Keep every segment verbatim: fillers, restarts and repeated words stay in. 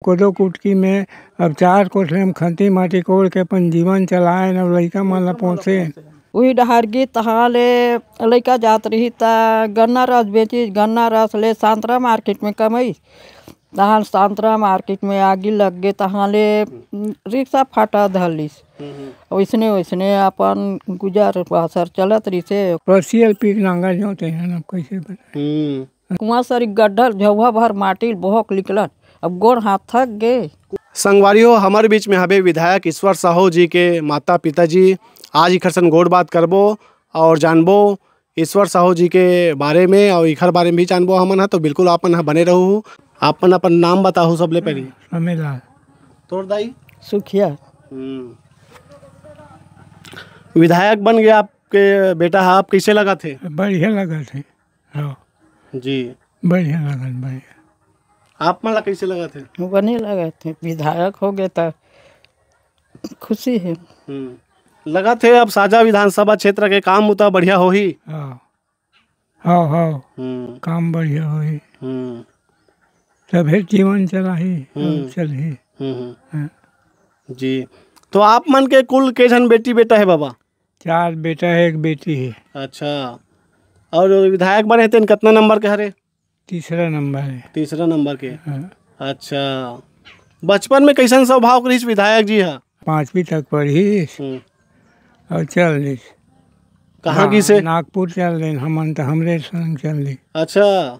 कोदो कुटकी में अब चार कोठली हम खंती माटी कोड़ के अपन जीवन चलाएन, अब लइका मन ला पोसेन। उही डहर गे तहाँ ले लइका जात रही त गन्ना रस बेचिस, गन्ना रस ले सांतरा मार्केट में कमाइस। तहाँ सांतरा मार्केट में आगी लग गे, तहाँ ले रिक्शा फाटा धर लिस। हम्म, हम्म। वइसने वइसने अपन गुजर बसर चलत रहिसे। पर्शियल पीक नांगर जोते हैं, अब कैसे बताएं? हम्म। कुआं सरी गड्ढल, झौहा भर माटी बोहक निकलन, अब गोड़ हाथ थक गे। संगवारी हो, हमर बीच में हबे विधायक ईश्वर साहू जी के माता पिताजी। आज इखर सन गोठ बात करबो और जानबो ईश्वर साहू जी के बारे में और इखर बारे में भी जानबो हमन ह। तो बिल्कुल आप मन ह बने रहू। आप मन अपन नाम बताहू सबले पहले। रमेलाल। तोर दाई? सुखिया। हम्म। विधायक बन गया आपके बेटा ह, आप कैसे लगत हे? बढ़िया लगत हे। हाँ। जी। बढ़िया लगत, बढ़िया। आप मन ला कैसे लगत हे? बने लगत हे, विधायक हो गए त खुशी हे। हम्म। लगत हे अब साजा विधानसभा क्षेत्र के काम उता बढ़िया होही। हाँ। हाँ, हाँ। हम्म। काम बढ़िया होही। हम्म। तभे जीवन चलाही, हम्म। चलही। हम्म, हम्म। हाँ। जी। तो आप मन के कुल के झन बेटी बेटा हे बाबा? चार बेटा हे, एक बेटी हे। अच्छा। और विधायक बने हे तेन कतना नंबर के हरे? तीसरा नंबर हे। तीसरा नंबर के। हाँ। अच्छा। बचपन में कैसन स्वभाव के रहिस विधायक जी ह? पाँचवीं तक पढ़िस हम्म। और चल दिस। कहाँ ना-, गिस हे? नागपुर चल देन, हमन त हमरे संग चल दिस। अच्छा।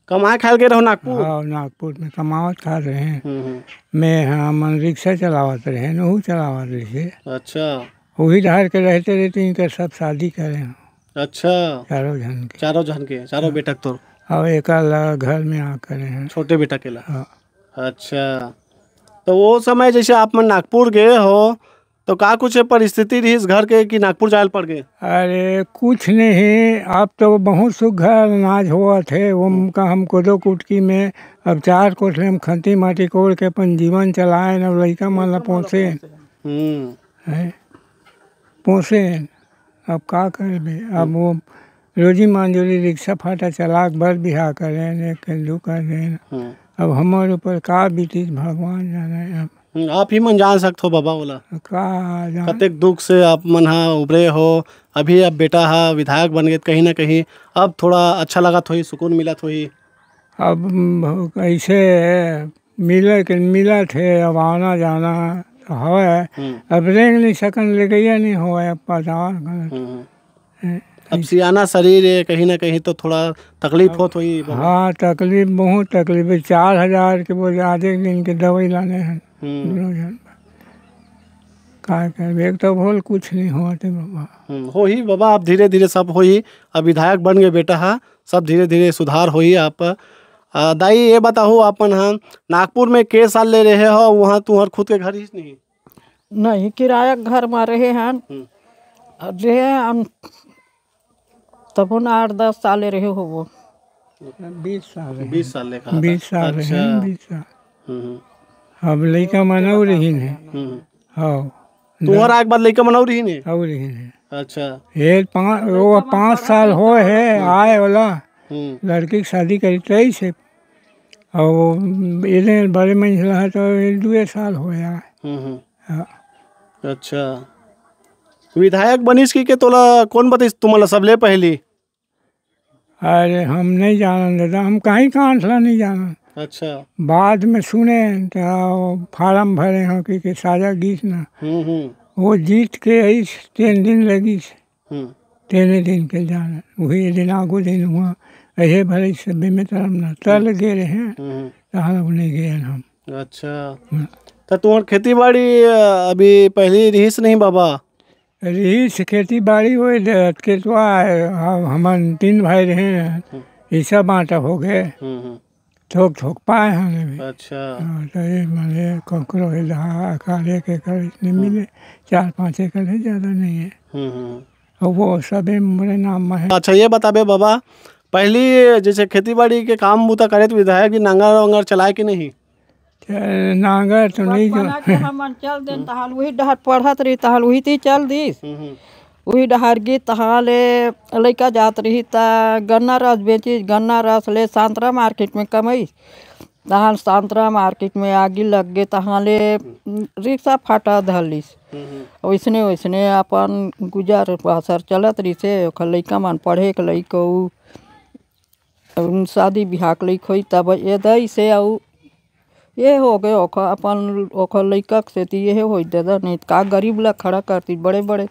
कमाए खाए गे रहो नागपुर? हाँ, नागपुर में कमावत खात रहे। हम्म, हम्म। मैं, हमन रिक्शा चलावत रहे, नहू चलावत रहे। अच्छा। वही डहर के रहते रहते इनकर सब शादी करे हैं। अच्छा। चारों झन के। चारों झन के, चारों हाँ। बेटा के तोर? और एक अलग घर में आ करे हैं। छोटे बेटा के ला? हाँ। अच्छा। तो वो समय जैसे आप मन नागपुर गए हो, तो का कुछ परिस्थिति रहिस घर के कि नागपुर जाए ल पड़ गए? अरे, कुछ नहीं, अब तो बहुत सुघर अनाज होवत हे। वो हम्म। का हम कोदो कुटकी में अब चार कोठली हम खंती माटी कोड़ के अपन जीवन चलाएन, अब लइका मन ला पोसेन। हम्म। हैं? पोसेन। अब का करबे? अब हम्म। वो रोजी मंजूरी रिक्शा फाटा चला के बर बिहा करेन, एक दू करेन। हम्म। अब हमर ऊपर का बीतिस, भगवान जाने अब। हम्म, आप ही मन जान सकत हो बाबा ओला। का जान- कतेक दुख से आप मन ह उबरे हो। अभी अब बेटा ह विधायक बन गए, कहीं ना कहीं अब थोड़ा अच्छा लगत होही, सुकून मिलत होही। अब ऐसे मिले के मिलत हे, अब आना जाना तो हवय। हम्म। अब रेंग नहीं सकन, ले गया नहीं होवय, अब पता हम्म, हम्म। हैं, अब सियाना शरीर हे, कहीं ना कहीं तो थोड़ा तकलीफ अब होत होही बाबा। हाँ, तकलीफ, बहुत तकलीफ हे। चार हजार के बोले आधे दिन के दवाई लाने हैं, हम्म। दोनों जन। का करबे, एक तो बोल कुछ नहीं होत हे बाबा। हम्म, होही बाबा, अब धीरे धीरे सब होही। अब विधायक बन गए बेटा ह, सब धीरे धीरे सुधार होही। आप, आ, दाई, ये बताहू, अपन ह नागपुर में के साल ले रहे हो, वहाँ तुम्हार खुद के घर ही नहीं? नहीं, किराया के घर में रहे हन। हम्म। और रहे हन, तब न आठ दस साल रहे होबो। बीस साल रहे। बीस साल ले कहा था। बीस साल रहे, अच्छा। बीस साल। हम्म, हम्म। अब लइका मन अउ रहिन हे। हम्म, हम्म। हाँ। तुहर आए के बाद लइका मन अउ रहिन हे? अउ रहिन हे। अच्छा। ये पाँच, वो पाँच साल होए हे, हम्म। आए वाला। हम्म। लड़की के शादी करी तेईस हे। और ये बड़े मंझला है तो ये दुए साल हो गया। हम्म, हम्म। हाँ। अच्छा। विधायक बनिस कि के तोला कौन बताइस तुमला सबले पहली? अरे, हम नहीं जानन दादा, हम कहीं कांठला नहीं जानन। अच्छा। बाद में सुने तो फार्म भरे हो कि, कि साजा गीस ना। हम्म, हम्म। वो जीत के आइस, तीन दिन लगिस। हम्म। तेने दिन के जानन, वही दिन आगू दिन हुआ, अहे भले सब्बे में तरम ना, तल गे रहे, हम्म। तहाँ लोग नहीं गए हम। अच्छा। हम्म। तो तुम्हार खेती बाड़ी, अ, अभी पहली रहिस नहीं बाबा? रहिस खेती बाड़ी वही दे, केतवा, हम, हमन तीन भाई रहे, हम्म। ये सब बांटा हो गए। हम्म, हम्म। थोक थोक पाए हन अभी। अच्छा। हाँ, तो ये माने ककरो हे दहा एकड़, एक एकड़ इतने हम्म। मिले, चार पाँच एकड़ है, ज्यादा नहीं है। हम्म, हम्म। और वो सबे मोरे नाम में है। अच्छा, ये बताबे बाबा, पहली जैसे खेती बाड़ी के काम बूता करे तो विधायक जी नांगर वांगर चलाए कि नहीं? च-, नांगर तो नहीं जो बचपना के हमन चल देन, तहाल वही डहर पढ़त रही, तहाल वही ती चल दिस। हम्म, हम्म। उही डहार गे तहाँ ले लइका जात रही त गन्ना रस बेचिस, गन्ना रस ले सांतरा मार्केट में कमइस। तहान सांतरा मार्केट में आगी लग गे, तहां ले रिक्शा फाटा धर लिस। हम्म, हम्म। वैसने वैसने अपन गुजर बसर चलत रहिसे। ओखर लइका मन पढ़े के लइक अउ शादी बिहाव के लइक होई, तब ये दई से अउ ये हो गए ओखर अपन, ओखर लइका के सेती ये होई दादा, नहीं का गरीब ला खड़ा करती, बड़े बड़े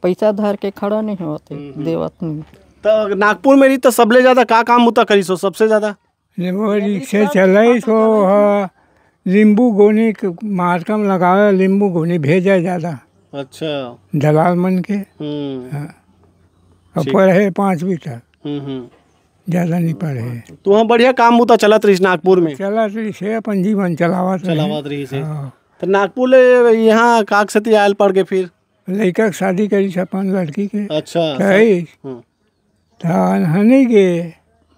पैसा धर के खड़ा नहीं होते, हम्म, हम्म। देवत नहीं। तो नागपुर में रही तो सबले ज्यादा का काम बुता करिस हो, सबसे ज्यादा? ले वो रिक्शे चलाइस हो, हाँ, नींबू गोनी के मार्केट में लगावे, नींबू गोनी भेजे ज्यादा। अच्छा। दलाल मन के। हम्म। हाँ। अब ठीक। पढ़े पाँचवीं तक। हम्म, हम्म। ज्यादा नहीं पढ़े। तो वहाँ बढ़िया काम बुता चलत रहिस नागपुर में? चलत रहिसे, अपन जीवन चलावत रहे। चलावत रहिसे। हाँ। तो नागपुर ले यहाँ काक सेती आयल पड़ के फिर? लइका के शादी करिस अपन लड़की के। अच्छा, कहिस। हम्म। त अनहनी गे।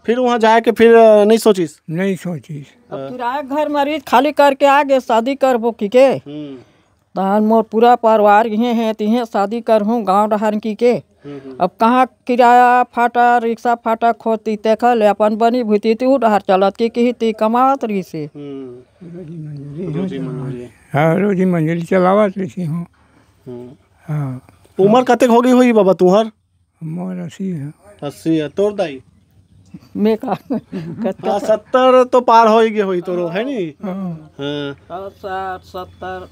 फिर वहाँ जाए के फिर, अ, नहीं सोचिस? नहीं सोचिस। अब हाँ। किराया घर मरीज खाली करके आ गे, शादी करबो की के। हम्म। तहन मोर पूरा परिवार इहें हे, तिहें शादी करहूँ गाँव डहर की के। हम्म, हम्म। अब कहाँ किराया फाटा, रिक्शा फाटा खोजती, तेखर ले अपन बनी भूती ती उ डहर चलत की किही ती कमावत रहिसे। हम्म। रोजी मंजूरी। हाँ, रोजी मंजूरी चलावत रहिसे हूँ। हम्म। हाँ। उमर कतेक हो गई होई बाबा तुहर? मोर अस्सी है। अस्सी है। तोर दाई? मैं का, कतका हाँ, सत्तर तो पार हो ही गए होई तोरो, है नी? हाँ। हाँ। और साठ, सत्तर,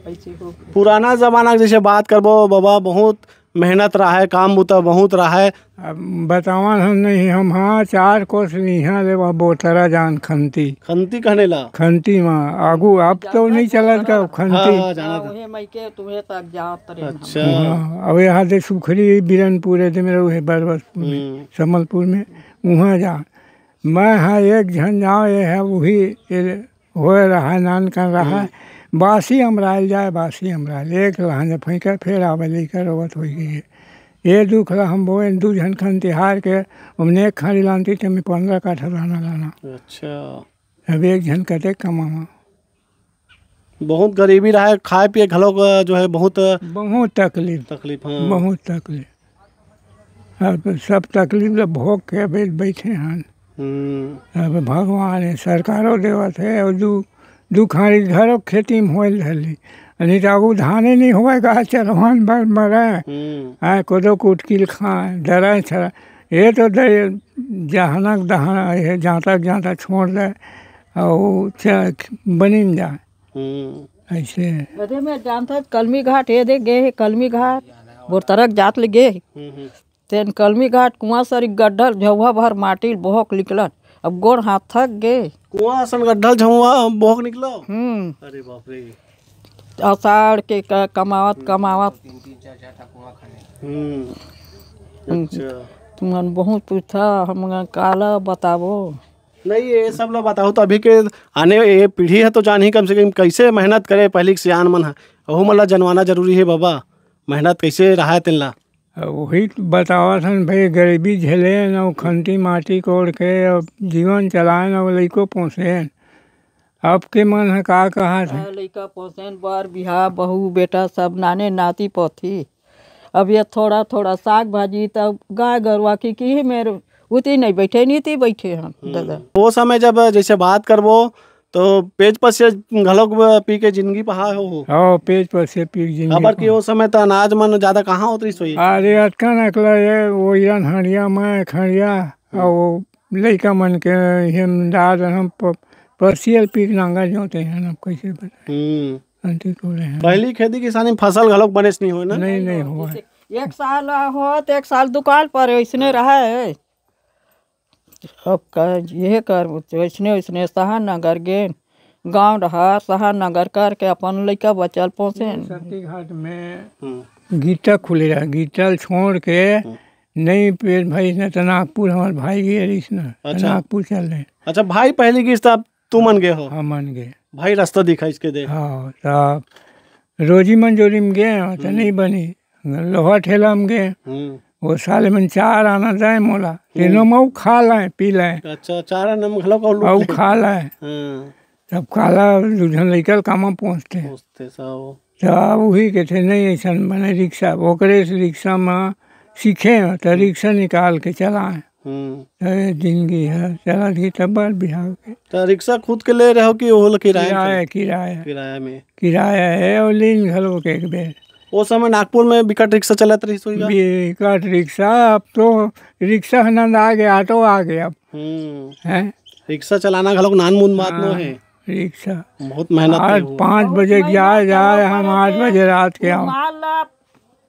ऐसे हो गए। पुराना जमाना के जैसे बात करबो बाबा, बहुत मेहनत रहा है, काम बुता बहुत रहा है। अब बतावन हम नहीं, हम हाँ चार कोस लिहा ले वह बोतरा जान खंती। खंती कहने ला? खंती मा आगू, अब तो नहीं चलत का खंती। हाँ, हाँ, जाना था। वही मइके तुम्हें तक जात रहे हम। अच्छा। हाँ, अब यहाँ दे सुखरी, बिरनपुर, एदे मेरा वही बरबसपुर में, हम्म। समलपुर में, वहाँ जा। मैं हाँ एक झन जाओ, ये है वही, ये होए रहा, नान कन रहा। हम्म। बासी अमराइल जाए, बासी अमराइल, एक लहाने फैंके, फिर आवे लेकर रोवत होई गई। ये दुख ला हम बोए, दू झन खन तिहार के, हमने एक खाड़ी लानती, ते में पन्द्रह काठा दाना लाना। अच्छा। अब एक झन कते कमावा। बहुत गरीबी रहा है, खाए पिए घलो का जो है बहुत बहुत तकलीफ। तकलीफ, हाँ। बहुत तकलीफ। अब सब तकलीफ ला भोग के अबे बैठे हन। हम्म। अब भगवान है, सरकारो देवत है, और दू, दू खाड़ी घरो खेती में होइल रहली। नहीं तो आगू धाने नहीं हुआ, गाय चरवान भर मरे। हम्म। आए कोदो कुटकिल खाए, दराए छरा। ये तो दे, जहनक दहन, ये जांतक जांतक छोड़ दे, और च-, बनिन जाए। हम्म। ऐसे। अरे मैं जानता कलमी घाट, ये दे गे हे कलमी घाट, बोरतरक जात ले गे। हम्म, हम्म। तेन कलमी घाट कुआं सरी गड्ढल, झौहा भर माटी ल बोहक निकलन। अब गोड़ हाथ थक गे। कुआं असन गड्ढल झौहा बोहक निकलो? हम्म। अरे बाप रे। असाड़ के क-, कमावत, कमावत। हम्म। हम्म। अच्छा। तुमन बहुत पूछा, हम काला बताबो। नहीं, ये सब ला बताओ तो अभी के आने ये पीढ़ी है तो जानही कम से कम कैसे मेहनत करे पहली के सियान मन है। ओहू मन ला जनवाना जरूरी है बाबा, मेहनत कैसे रहा है तेन ला। अब वही तो बतावत हन भाई, गरीबी झेलेन, अउ खंती माटी कोड़ के, अब जीवन चलाएन, अउ लइको पोसेन। अब के मन ह का कहत हे? हाँ, लइका पोसेन, बर बिहाव, बहू बेटा सब नाने नाती पोथी। अब ये थोड़ा थोड़ा साग भाजी, तब गाय गरुआ की, की मेर उती नहीं बैठे, नीति बैठे हम, हम्म। दादा। वो समय जब जैसे बात करबो, तो पेज पर से घलोक पी के जिंदगी पहा हो, हो। हाँ, पेज पर से पी के जिंदगी काबर कि पहा। वो समय त अनाज मन ज्यादा कहाँ होत रहिस होही? अरे, अतका नकला ये, वो इरन हंडिया, मैं खंडिया, हम्म। और वो लइका मन के, ये दाद हम प-, परसियल पी के नांगर जोते हैं, अब कैसे बताएं? हम्म। अंतिम टोले हैं। पहली खेती किसानी में फसल घलोक बनेच नहीं होय ना? नहीं, नहीं होय। एक साल होत, एक साल दुकाल पर वैसने हाँ। रहा है। अब का, ये कर, वैसने, वैसने शहर नगर गेन, गांव डहार, शहर नगर करके अपन लइका बचल पोसेन। शक्ति घाट में हम्म। गीता खुले रहा, गीता ल छोड़ के हम्म। नहीं, पेट भाई न त नागपुर हमार भाई गए रहिस न, त अच्छा। नागपुर चल रहे। अच्छा, भाई पहली किस्त अब तुमन गे हो? हाँ, मन गे। भाई रास्ता दिखाइस के दे। हाँ, त रोजी मंजूरी में गे, त हम्म। नहीं बनी। लोहा ठेला में गे। हम्म। वो साले मन चार आना जाए मोला। हम्म। तीनों में वो खा लाए, पी लाए। अच्छा, चार आना में घलो का लूट अउ ले। खा लाए। हाँ। तब काला दू झन लइका ल कामा पहुँचते। पहुँचते सब। त उही कथे, "नहीं, अइसन बने रिक्शा।" ओकरे से रिक्शा म सीखे, त हम्म। रिक्शा निकाल के चलाए। हम्म। त ये जिंदगी हे, चलत ही तब बर बिहाव के। त रिक्शा खुद के ले रहे हो कि ओहो ल किराया में किराया, चल-, किराया। किराया में? किराया हे अउ लीन घलो के एक बेर। ओ समय नागपुर में बिकट रिक्शा चलत रहिस होही गा? बिकट रिक्शा, अब तो रिक्शा ह नंदा गे, ऑटो आ गे अब। हम्म। हैं? रिक्शा चलाना घलोक नानमुन बात नो हाँ, हे। रिक्शा। बहुत मेहनत आज हे वो। पाँच बजे बहुत जाए, मेहनत जाए, हे, हम आठ बजे रात के वो आओ। माल ला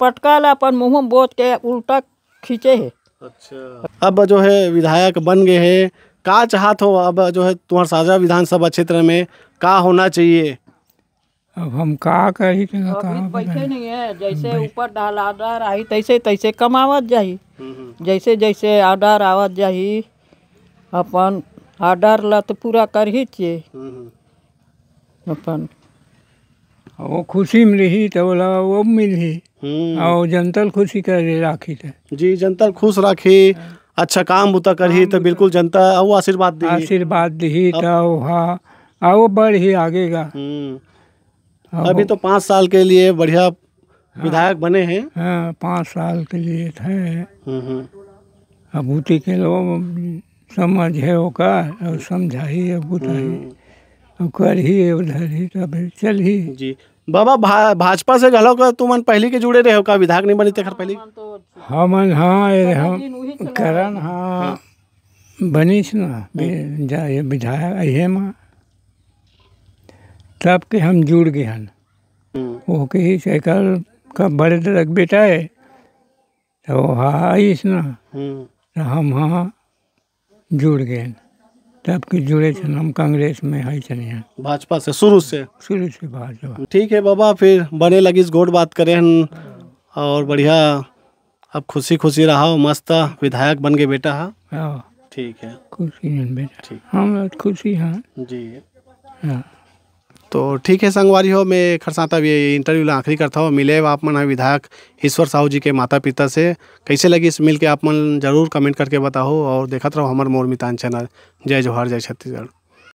पटका ला अपन मुंह में बोत के उल्टा खींचे हे। अच्छा, अब जो हे विधायक बन गे हे, का चाहत हो अब जो हे तुम्हर साजा विधानसभा क्षेत्र में का होना चाहिए? अब हम का कही, तेला अभी कहाँ तो बैठे बताएं? नहीं है, जैसे बैठ- ऊपर डाल ऑर्डर आही, तैसे तैसे कमावत जाही। हम्म, हम्म। जैसे जैसे ऑर्डर आवत जाही, अपन ऑर्डर ला तो पूरा करही चाहिए। हम्म, हम्म। अपन वो खुशी में रही तो ओला वो मिलही। हम्म। अउ जनता ल खुशी करे राखी त। जी, जनता ल खुश राखी, हाँ। अच्छा काम बुता करही काम त बुता। बिल्कुल जनता अउ आशीर्वाद दिही। आशीर्वाद दिही अब त ओहा अउ बढ़ही आगे गा। हम्म। अब अभी तो पाँच साल के लिए बढ़िया हाँ। विधायक बने हैं। हाँ, पाँच साल के लिए थे। हम्म, हम्म। अब उती के लोग समझ हे ओकर, अउ समझाही, अउ बुताही, हम्म। अउ करही, अउ धरही, तब चलही। जी। बाबा, भा-, भाजपा से घलो का तुमन पहली के जुड़े रहे हो का? विधायक नहीं बनी तेखर पहली? हमन तो हमन, हाँ, ये सदा हम दिन उही चला करन, हाँ, हाँ। बनिस ना, हम्म। बे-, जा, ये विधायक, ये मा, तब के हम जुड़ गे हन। हम्म। वो कहिस, "एकर का बड़े दादा के बेटा हे?" त वो हा आइस ना, हम्म। त हम हा जुड़ गेन। तब के जुड़े छन हम कांग्रेस में, हई छन यहाँ। भाजपा से शुरू से? शुरू से भाजपा। ठीक है बाबा, फिर बने लगिस गोठ बात करे हन और बढ़िया अब खुशी खुशी रहा, मस्त विधायक बन गे बेटा हा। हाँ। ठीक है। खुशी हन बेटा। ठीक। हम लोग खुशी हैं। जी। हाँ। तो ठीक है संगवारी हो, मैं एखर साथ अब ये interview ला आखिरी करता हूँ। मिले आप मन ह विधायक ईश्वर साहू जी के माता पिता से, कैसे लगिस मिल के आप मन जरूर comment करके बताओ और देखत रहो हमर मोर मितान channel। जय जोहार, जय छत्तीसगढ़।